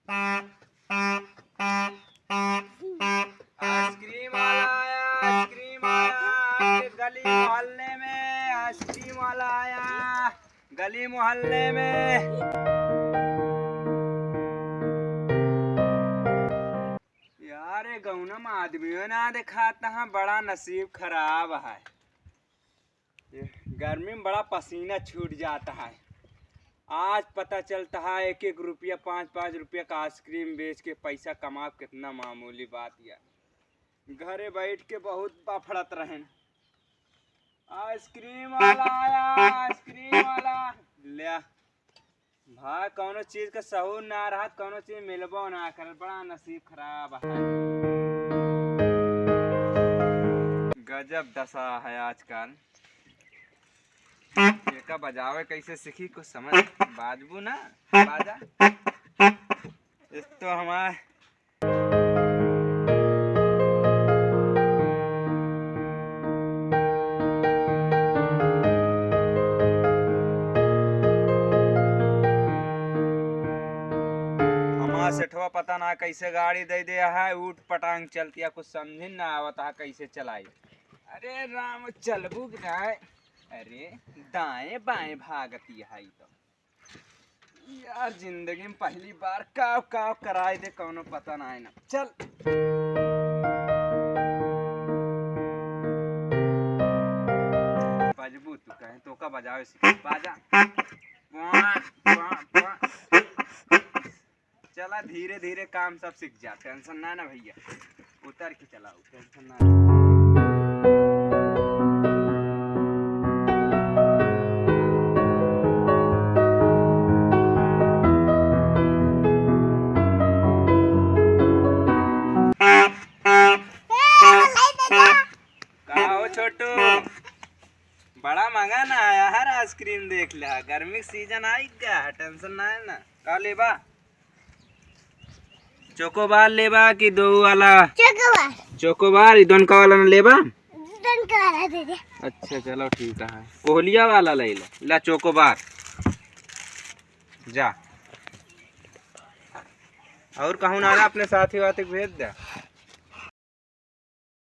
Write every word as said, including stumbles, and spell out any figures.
आइसक्रीम वाला आया, आइसक्रीम आया, आपके गली मोहल्ले में आइसक्रीम वाला आया, गली मोहल्ले में। यार, ये गौना में आदमी ना देखात है, बड़ा नसीब खराब है। ये गर्मी में बड़ा पसीना छूट जाता है। आज पता चलता है, एक एक रुपया, पाँच पाँच रुपया का आइसक्रीम बेच के पैसा कमाब, कितना मामूली बात यार। घरे बैठ के बहुत बफड़त रहेन। आइसक्रीम वाला आया, आइसक्रीम वाला। ले। भाई, कौनो चीज का सहूर ना रहत, कौनो चीज मिलबो ना करत, बड़ा नसीब खराब है। गजब दशा है आजकल। एका बजावे कैसे सीखी, कुछ समझ बाजबू ना, बाजा। एक तो हमार हमार सेठवा पता ना कैसे गाड़ी दे दे है, ऊट पटांग चलतिया, कुछ समझिन ना आवत है कैसे चलाई। अरे राम, चलबू कि नाय? अरे दाएं बाएं भागती है ई तो। यार, जिंदगी में पहली बार काव काव कराए दे, कौनो पता ना है ना। चल। बजबू तू कहे, तोका बजावे सीख, बाजा। वाह, वाह, वाह। चला, धीरे धीरे काम सब सीख जा, टेंशन ना ना भैया, उतर के चलाओ, टेंशन ना। का हो छोटू, बड़ा महंगा ना आया है आइसक्रीम, देख ले, गर्मी के सीजन आई गया है, टेंशन ना है ना। का लेबा? चोकोबार लेबा कि दो वाला? चोकोबार। चोकोबार, ई दोनका वाला ना लेबा? दोनका वाला दे दे। अच्छा, चलो ठीक है, कोहलिया वाला ले ला, ला चोकोबार। जा। और कहूँ ना, ना अपने साथी वाथी के भेज दे।